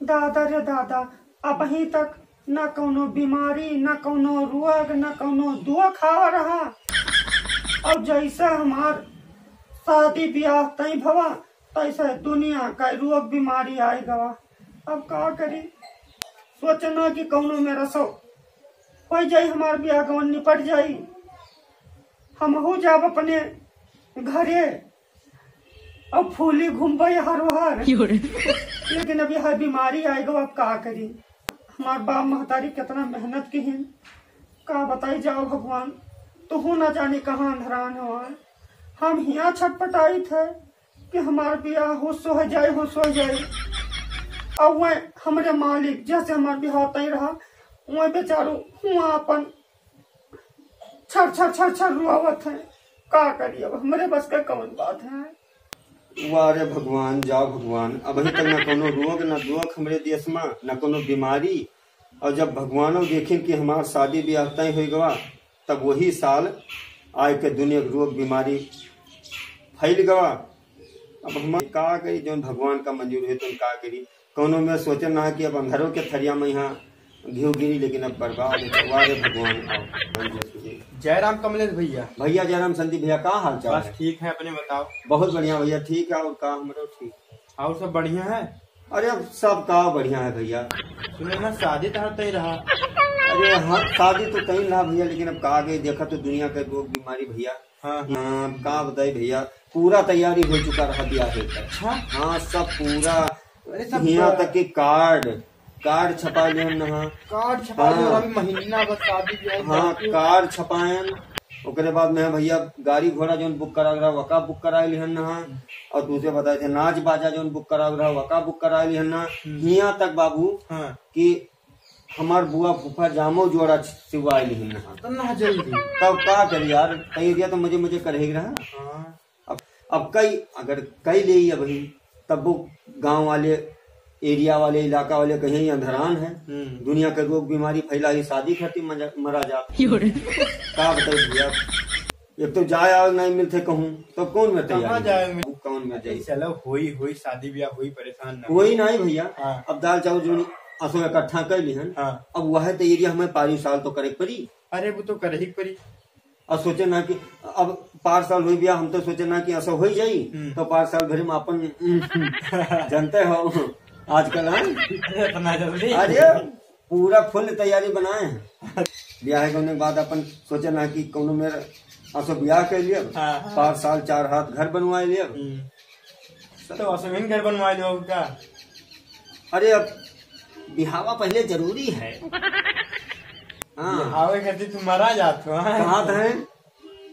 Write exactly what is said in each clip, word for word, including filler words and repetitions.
दादा रे दादा, अबहीं तक न कउनो बीमारी, न कउनो रोग, न कउनो दुख आवा रहा। अउर जइसे हमार सादी बियाह तय भवा, तइसे दुनिया क रोग बीमारी आइ गवा। अब का करी, सोचना कि कउनो मेर असो होइ जाई, हमार बियाह गवन निपट जाई, हमहू जाब अपने घरे। अब फूली घूमबे हर ओहर। क्यों रे? लेकिन अब यह बीमारी आइ गवा, अब का करी? हमार बाप महतारी केतना मेहनत किहिन, का बताई जाव भगवान, तुहू ना जानी कहाँ अंधरान हवा। हम हियाँ छटपटाइत है कि हमार बियाह हुस होइ जाए, हुस होइ जाए। अब वह हमरे मालिक, जइसे हमार बियाह तय रहा, वह बेचारू हुआँ अपन छर छर छर छर रुआवत है। का करी, अब हमरे बस का कवन बात है? वाह रे भगवान, जा भगवान, अबहीं तक न कउनो रोग न दुख हमरे देश मा, न कउनो बीमारी। अउर जब भगवानो देखिन कि हमार सादी बियाह तय होइ गवा, तब वही साल आइ के दुनिया क रोग बीमारी फैल गवा। अब हम का करी, जउन भगवान क मंजूर होइ, तउन का करी। कउनो मेर सोचन ना कि अब अंधरो के थरिया मा यहाँ घिउ गिरी, लेकिन अब बर्बाद है। वाह रे भगवान, आओ, मंजूर कीजिए। जय राम कमलेश भइया। भइया जय राम संदीप भइया, का हाल चाल बस है? ठीक है, अपने बताओ। बहुत बढ़िया भइया, ठीक है, अउर का हमरो ठीक है। अउर सब बढ़िया है? अरे अब सब का बढ़िया है भइया। सुने ना, सादी तोहार तय रहा। अरे हाँ, सादी तो तय रहा भइया, लेकिन अब का करी, देखा तो दुनिया क रोग बीमारी भइया। हाँ, हाँ। हाँ, का बताई भइया, पूरा तैयारी होइ चुका रहा बियाह के। अच्छा? हाँ, सब पूरा, अरे, सब हियाँ पूरा तक कि कार्ड, कार्ड छपाइ लिहन ना। कार्ड छपाइ लिहन, हाँ। अभी महीना बस सादी बियाह हाँ, बाकी। कार्ड छपायन, ओकरे बाद में भइया गाड़ी घोड़ा जउन बुक करावे रहा, वका बुक कराइ लिहन ना। हम्म। अउर तुमसे बताए थे, नाच बाजा जउन बुक करावे रहा, वका बुक कराइ लिहन ना। हम्म। हियाँ तक बाबू हाँ। कि हमार बुआ फूफा जामो जोड़ा सिवाइ लिहन ना। तो ना जल्दी। तब का करी यार, तैयारिया तो मजे मजे करही रहा। हाँ। अब, अब कई, अगर कई लेई अबहीं, तब वो गाँव वाले, एरिया वाले, इलाका वाले कहीं अंधरान है। हम्म। दुनिया क रोग बीमारी फैला, ये सादी खातिर मजा, मरा जात। क्यों रे? का बताई भइया, एक तो जाए आवे नाहीं मिलत है कहूँ, तो कौन में तैयारी कहाँ जाए करे? मिल-, कौन में जाई? चलो, होई, होई, सादी बियाह होई, परेशान ना होई। नाहीं भइया। हाँ। अब दाल चाउर जोन असो इकट्ठा कर लिहन, हाँ। अब वह तैयारी हमें पारी साल तो करे क परी। अरे, वो तो करही क परी। अब सोचे ना कि अब पार साल होई बियाह, हम तो सोचे ना कि असो होई जाई, हम्म। तो पार साल भरी में अपन जानते हो आजकल, हाँ? अरे, इतना जल्दी? अरे, पूरा फुल तैयारी बनाए हैं। बियाह के होने के बाद अपन सोचे ना कि कौनो मेर असो बियाह कर लिया, हाँ, हाँ। पार साल चार हाथ घर बनवाए लिया। हम्म। तो असो ही घर बनवाए लिया का? अरे, अब बिहावा पहले जरूरी है। हाँ। बिहावे खातिर तू मरा जात हो, हाँ। कहा था,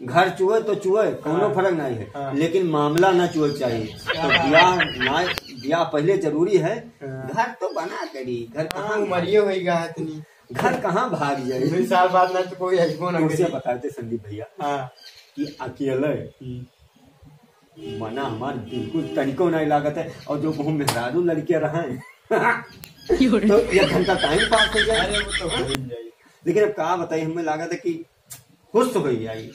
घर चुए तो चुए, कौनो हाँ। फर्क नहीं है, हाँ। लेकिन मामला ना चुए चाहिए। तो हाँ। बियाह ना, बियाह पहले जरूरी है। हाँ। घर तो बना करी, घर हाँ, कहाँ उमरिये होई गा है इतनी। घर कहाँ भाग जाए? दो साल बाद ना तो कोई अइबो ना तुमसे करी। बताते संदीप भइया हाँ। कि अकेले हम्म। मना हमार बिल्कुल तनिको नहीं लागत है। और जो बहु मेहरारू लड़के रहे तो एक घंटा टाइम पास हो जाए। अरे वो तो हो ही जाए। लेकिन अब का बताई, हमें लागत है कि खुश हो गई आई।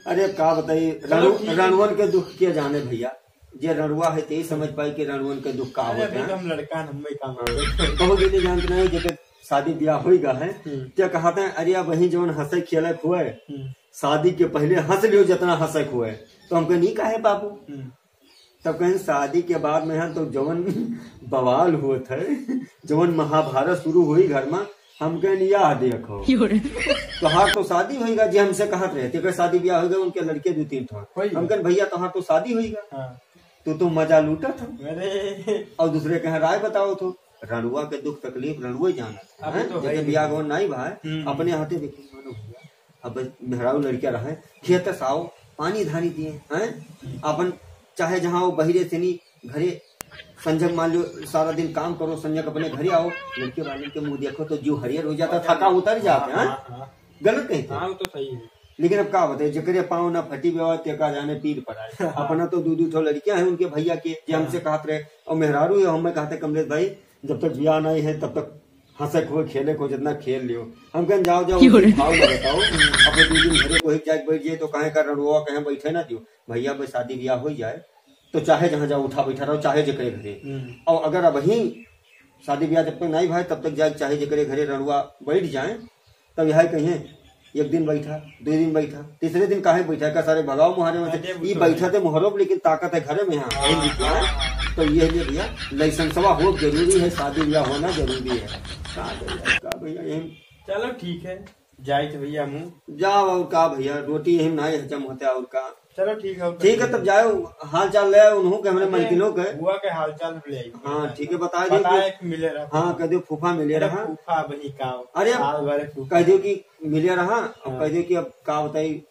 अरे अब का बताई, चलो रणु-, ठीक है। रणुअन के दुख के जाने भइया, जे रणुआ है ते ही समझ पाई कि रणुअन के दुख का अरे होते अभी हैं। तो हम लड़का हैं, हम में काम आवे। बहुत दिन जानते नहीं, जब शादी ब्याह होई गा है, हम्म। ते कहते हैं, "अरे अब वही जवन हंसे खेले खुए, हम्म। शादी के पहले हंस लियो जितना हंसे खुए।" तो हम कहे, "नहीं काहे बाबू?" हम्म। तब कहें, "शादी के बाद में है तो जवन बवाल होत है, जवन महाभारत शुरू हुई घर में, हम कहें, या देखो।" तोहार तो शादी होई गा, जे हमसे कहत रहे, तेकर शादी ब्याह होई गा, उनके लड़के दो तीन ठो। होई गा। हम कहें, "भइया, तोहार तो शादी होई गा।" हाँ। तू तो मजा लूटत हो। अरे। और दूसरे कहें, "राय बताओ तो।" रणुआ के दुख तकलीफ रणुआ ही जानत है, अभी हैं? तो है जैसे ही। बियाह गवन नाई भाई, हम्म। अपने हाथे देखिए, मानो भइया, अब मेहरारू लड़किया रहे, खेत से आओ, पानी धानी दिए, हैं? अपन चाहे जहाँ हो, बहिरे से नहीं, घरे संझक मान लो, सारा दिन काम करो, संझक अपने घरे आओ, लड़के वाले के मुँह देखो तो जीव हरियर हो जाता, थका उतर जाता, हाँ, हैं? हाँ, हाँ। गलत कहते हैं। हाँ, वो तो सही है। लेकिन अब का बताए, जेकरे पाँव ना फटी बेवा, ते का जाने पीर पड़ाए। अपना तो दू दू ठो लड़कियां हैं उनके भइया के, जे हमसे हाँ। कहत रहे, और मेहरारू है, हमें कहते, "कमलेश भाई, जब तक बियाह नहीं है, तब तक हंसे को, खेले को, जितना खेल लियो।" हम कहें, "जाओ, जाओ, क्यों रे? भाव ना बताओ, अपने दू दिन घरे को ही जाके बैठ जाए, तो कहें का रणुआ कहें बैठे ना दियो।" भइया, बस शादी बियाह हो जाए, तो चाहे जहाँ जाओ, उठा बैठा रहो, चाहे जेकरे घरे। हम्म। और अगर अबहीं शादी ब्याह जब तक नाहीं भय, तब तक जाए के चाही, जेकरे घरे रड़ुआ बैठ जाए, तब यह कहिए, "एक दिन बैठा, दो दिन बैठा, तीसरे दिन काहे बैठा?" का सारे भगाओ मुहारे में से, अरे, वो ई तो बैठा है। ते मुहरो, लेकिन ताकत है घरे में, यहाँ। हाँ। तो ये लिए भैया, लाइसेंसवा हो जरूरी है, शादी ब्याह होना जरूरी है। का भैया, का भैया, यही चलो ठीक है, जाइत भैया मुँह। जाओ, और का भैया, रोटी यही नाहीं हजम होते, और का। चलो ठीक है, और ठीक है, कहिए। तब जाओ, हाल चाल ले आयो उन्हों के, हमरे अरे, मलकिनों के। बुआ के हाल चाल ले आई। हाँ, ठीक है, बता दियो बताए कि कि मिले रहा। हाँ, कह दियो फूफा मिले अरे, रहा। फूफा वही का। अरे, साल भर फूफा। कह दियो कि मिले रहा, अब हाँ। कह दियो कि अब का बताई,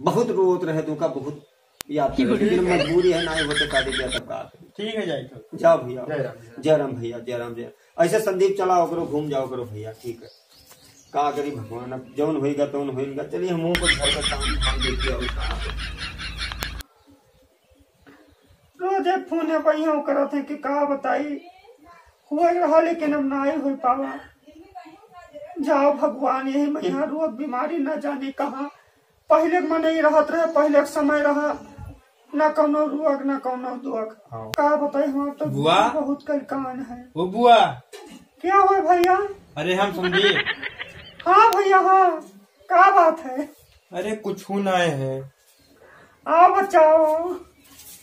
बहुत रोत रहे, तुमका बहुत याद करे, लेकिन मजबूरी है, नाहीं होते शादी ब्याह तब का करी। ठीक है, जाइत हो। जाओ भैया। जय राम, जय राम। जय राम भैया, जय राम, जय राम। ऐसे संदीप चला ओकरो घूम जाओ करो भैया, ठीक है। का करी भगवान, अब जौन होइगा तौन होइगा। चलिए हमहू को घर का काम धाम देखिए और का। रोजे फोन पे यूं करत है कि का बताई, हुआ रहा लेकिन अब नाहीं हो पावा। जाओ भगवान, यही महीना रोग बीमारी ना जाने कहाँ। पहिले के मनई रहत रहे, पहिले के समय रहा, ना कौनो रोग, ना कौनो दुख। हाँ। का बताई, हमार तो बुआ? बहुत कलकान है। वो बुआ। क्या हुआ भैया? अरे हम संदीप। हाँ भैया, हाँ। का बात है? अरे कुछ नाहीं है। आओ बच्चा, आओ।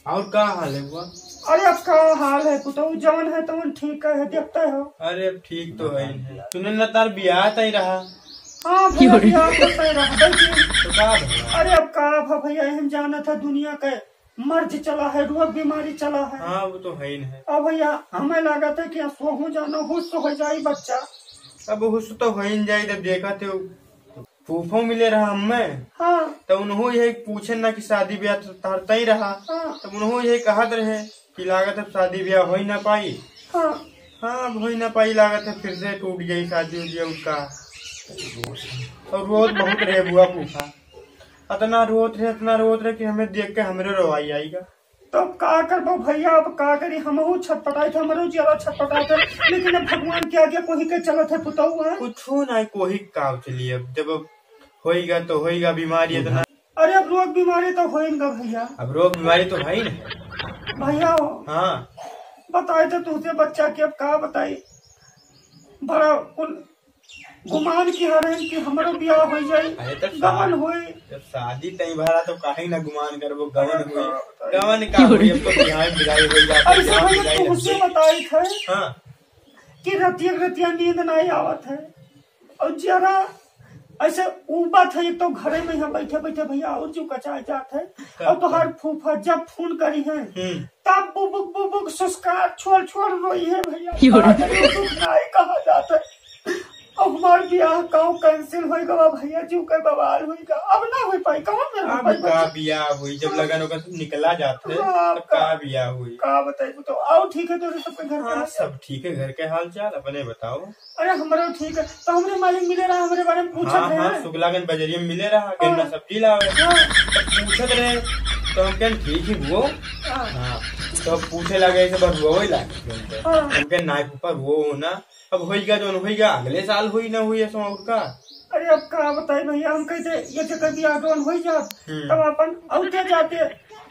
और का हाल है बुआ? अरे अब का हाल है पुतऊ, जौन है तौन ठीक है, देखते हो। अरे अब ठीक तो है ही है। सुने ना तार बियाह तय रहा। हाँ भैया, बियाह तो तय रहा, देखिए। तो का भैया? अरे अब का भ-, भैया, हम जानत है दुनिया के मर्ज चला है, रोग बीमारी चला है। हाँ, वो तो है ही है। अब भैया हमें लागत है कि अब सोहू जानो हुस हो जाई बच्चा। अब हुस तो हो ही जाई, जब देखा थे फूफो मिले रहा हमें। हाँ। तो उन्हों यही पूछे ना कि शादी ब्याह तो तहर तय रहा। हाँ। तब उन्हों यही कहत रहे कि लागत अब शादी ब्याह हो ही ना पाई। हाँ। हाँ, अब हो ही ना पाई, लागत है फिर से टूट गई शादी उदी उनका। और रोत बहुत रहे बुआ फूफा, इतना रोत रहे, इतना रोत रहे कि हमें देख के हमरे रोवाई आएगा। तो का करबो भैया, अब का करी, हमहू छटपटाइत है, हमरो जियरा छटपटाइत है, लेकिन अब भगवान के आगे कोही के चलत है पुतऊ है। कुछो नाहीं, कोही का चली, अब जब अब होइगा तो होइगा, बीमारी इतना। अरे अब रोग बीमारी तो होइन गा भैया। अब रोग बीमारी तो होइन। भैया हो। हाँ। बताए तो तुझे बच्चा के अब का बताई, बड़ा कुल गुमान की हरेन कि हमरो बियाह हो जाई, अरे तब गवन शादी, होई। जब शादी तय भरा तो काहे ना गुमान करबो, गवन अरे होई। का बताई। गवन का होई, अब तो बियाह बिदाई होई जात है, ऐसे बियाह भैया बिदाई तुमसे रहते। बताई थे हाँ। कि रतिया रतिया नींद नाहीं आवत है और जरा ऐसे उबत है, एक तो घरे में यहाँ बैठे बैठे भैया और जो कचाए जात है। का और तोहार फूफा जब फोन करी है हम्म। तब बुबुक बुबुक सुस्कार छोड़ छोड़ रोई है भैया। क्यों रे? का करी, दुख नाहीं कहा जात है। अब हमार बियाह काऊ cancel होई गवा भैया, जीव के बवाल होई गा, अब ना होई पाई, कौन में होई अब पाई का बच्चा? बियाह होई, जब हाँ। लगन ओकर सब निकला जात है, हाँ, तब का का बियाह होई? का बताई, तो आओ ठीक है, तोरे सबके घर के हाँ, हाल चाल? सब ठीक है, घर के हाल चाल अपने बताओ। अरे हमरो ठीक है, तो हमरे मालिक मिले रहा, हमरे बारे में पूछत हाँ, रहे हाँ, हैं। शुक्लागंज बजरिया में मिले रहा, हाँ। गन्ना सब्जी लावे। हाँ। तब पूछत रहे, तो हम कहन ठीक ही हुओ। हाँ। हाँ, तो अब पूछे लगे, ऐसे बात हुआ वही लागे। हाँ। हम कहन नाहीं फूफा, हुओ हो ना, अब होइगा जौन होइगा, अगले साल होई ना होई, ऐसा और का। अरे अब का बताई भैया, हम कहते ये जगह बियाह जौन होई जात, हम्म। तब अपन औते जाते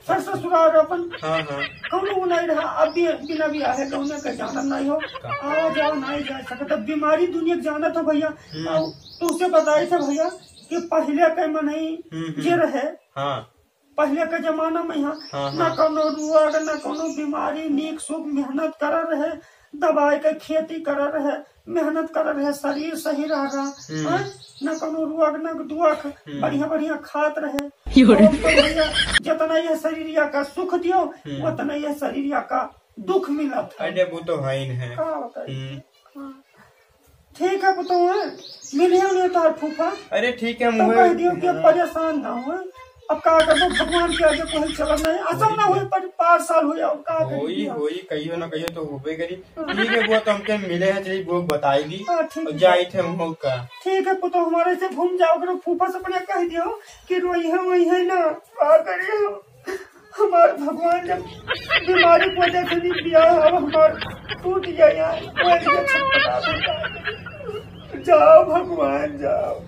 सर ससुराल अपन हाँ, हाँ। कौनो वो नाहीं रहा, अब भी बिना बियाह है, कौनो का जानत नाहीं हो, का? आवा जावा नाहीं जा सकत। अब बीमारी दुनिया के जानत हो भैया, हम्म। और तुझसे बताई थे भैया कि पहिले के मनई हम्म, हम्म। जे रहे, हाँ। पहिले के जमाना में यहाँ हाँ, ना हाँ। कौनो रोग, ना कौनो बीमारी, नीक सूख मेहनत करत रहे, दवाई के खेती करत रहे, मेहनत करत रहे, शरीर सही रह रहा, हम्म। हैं? ना कौनो रोग, ना दुख, हम्म। बढ़िया बढ़िया खात रहे। यो रे। अब तो भैया, जितना ये शरीरिया का सुख दियो, हम्म। उतना ये शरीरिया का दुख मिलत है। अरे, वो तो है ही है। का बताई? हम्म। हाँ। ठीक है पुतोहु, मिलियो नहीं तोहर फूफा। अरे ठीक है, तो मुहे कह दियो कि अब हाँ। परेशान ना हो। अब का करबो, भगवान के आगे कोई चलन नहीं। असम ना होई, पर पाँच साल हो जाओ, का करी होई, दिया? होई, कहियो ना कहियो तो होबे करी। हाँ। ठीक है बुआ, तो हमके मिले हैं, चलिए बुआ बताई दी। हाँ, ठीक और है। जाई थे हम का। ठीक है पुतोहु, हमारे से घूम जाओ करो, फूफा से अपने कह दियो कि रोई है, वही है ना, का करिए? हमार भगवान जब बीमारी की वजह से नहीं दिया, अब हमार टूट गया यार, कोई नहीं छटपटा सकता। जाओ भगवान, जाओ।